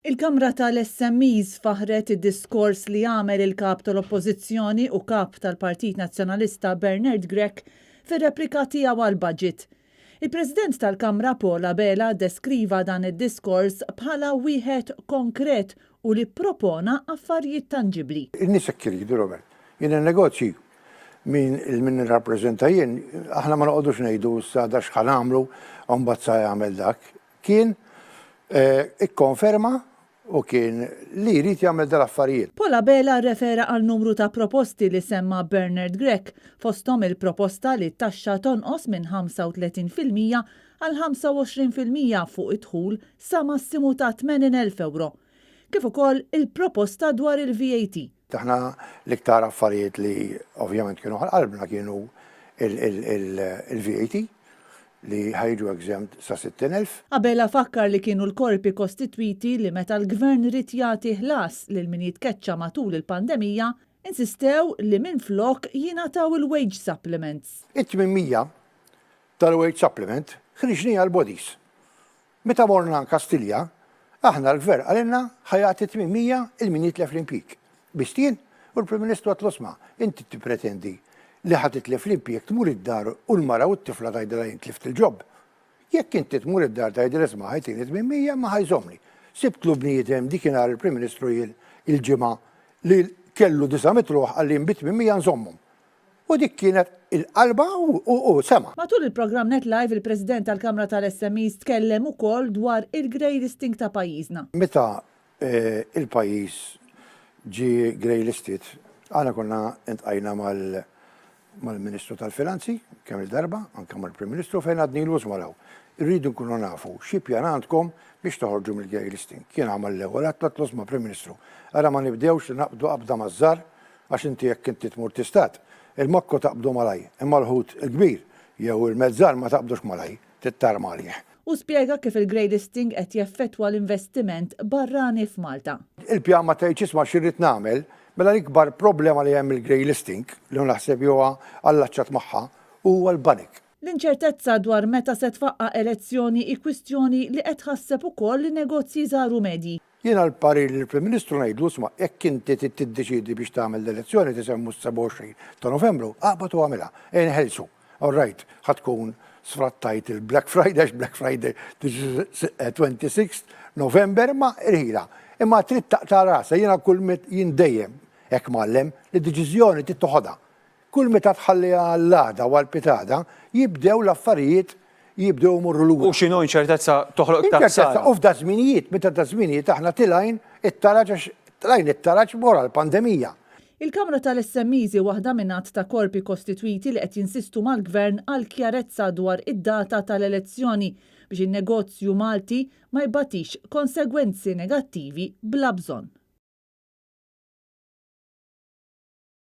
Il-Kamra tal-SMEs faħħret id-diskors li għamel il-Kap tal-Oppożizzjoni u Kap tal-Partit Nazzjonalista Bernard Grech fir-replika tiegħu għall-Budget. Il-President tal-Kamra Paul Abela ddeskriva dan id-diskors bħala wieħed konkret u li ppropona affarijiet tanġibbli. In-nies hekk iridu, Robert. Jien in-negozji min min nirrappreżenta jien, aħna ma noqogħdux ngħidu issa da x'ħa nagħmlu u mbagħad sa jagħmel dak. Kien ikkonferma u kien li jrid jagħmel dal-affarijiet. Paul Abela rrefera għal numru ta' proposti li semma Bernard Grech, fosthom il-proposta li t-taxxa tonqos minn 35% għal 25% fuq id-dħul sa massimu ta' 80,000 ewro, kif ukoll il-proposta dwar il-VAT. Aħna l-iktar affarijiet li ovvjament kienu għal qalbna kienu il-VAT li ħa jiġu exempt sa 60,000. Abela fakkar li kienu l-korpi kostitwiti li meta l-Gvern ried jagħti ħlas lil min jitkeċċa matul il-pandemija, insistew li minflok jingħataw il-wage supplements. It-800 tal-wage supplement ħriġniha l-bodies. Meta morna Kastilja, aħna l-Gvern qalilna ħa jagħti 800 'il min jitlef l-impjieg. Biss jien u l-Prim Ministru għedtlu isma' inti tippretendi li ħa titlef l-impjieg tmur id-dar u l-mara u t-tifla tgħidilha jien tlift il-job. Jekk inti tmur id-dar tgħidilha isma' ħa jtini 800 imma ħa jżommni. Sibtlu bniedem dikinhar il-Prim Ministru jien il-ġimgħa li kellu 900 ruħ qalli jien bi 800 nżommhom. U dik kienet il-qalba u sema'. Matul il-programm Net Live il-President tal-Kamra tal-SMEs tkellem ukoll dwar il-grey listing ta' pajjiżna. Meta il-pajjiż ġie grey listed, aħna konna intqajna mal-Ministru tal-Finanzi kemm-il darba, anke mal-Prim Ministru fejn għadnilu isma' araw, irridu nkunu nafu xi pjan għandkom biex toħorġu mill-grey listing. Kien għamel l-ewwel att għedtlu isma' Prim Ministru, ara ma nibdewx naqbdu qabda maż-żgħar Għax inti jekk inti tmur tistad, il-makku taqbdu malaj, imma l-ħut il-kbir jew il-mezzar ma taqbdux malaj, trid tarma għalih. Hu spjega kif il-grey listing qed jeffettwa l-investiment barrani f'Malta. Il-pjan ma tgħidx isma' x'irrid nagħmel, mela l-ikbar problema li hemm mill-grey listing, li naħseb li huwa allaċċat magħha, huwa l-banek. L-inċertezza dwar meta se tfaqqa' elezzjoni hi kwistjoni li qed tħasseb ukoll lin-negozji żgħar u medji. Jiena l-parir lill-Prim Ministru ngħidlu isma' jekk inti trid tiddeċiedi biex tagħmel l-elezzjoni tisemmu s-27 ta' Novembru, aqbad u agħmilha, ejja neħelsu. All right, ħa tkun sfrattajt il-Black Friday għax Black Friday tiġi 26 November imma irħila. Imma trid taqta' rasha, jiena kull jien dejjem hekk mgħallem li deċiżjoni trid toħodha. Kull meta tħalliha għall-għada u għall-pitgħada, jibdew l-affarijiet jibdew imorru lura. U x'inhu inċertezza toħloq iktar ħsara. Inċertezza u f'daż-żminijiet, meta daż-żminijiet aħna tilgħin it-taraġ għax tlajn it-taraġ wara l-pandemija. Il-Kamra tal-SMEs hi waħda minn għadd ta' korpi kostitwiti li qed jinsistu mal-Gvern għal kjarezza dwar id-data tal-elezzjoni biex in-negozju Malti ma jbatix konsegwenzi negattivi bla bżonn.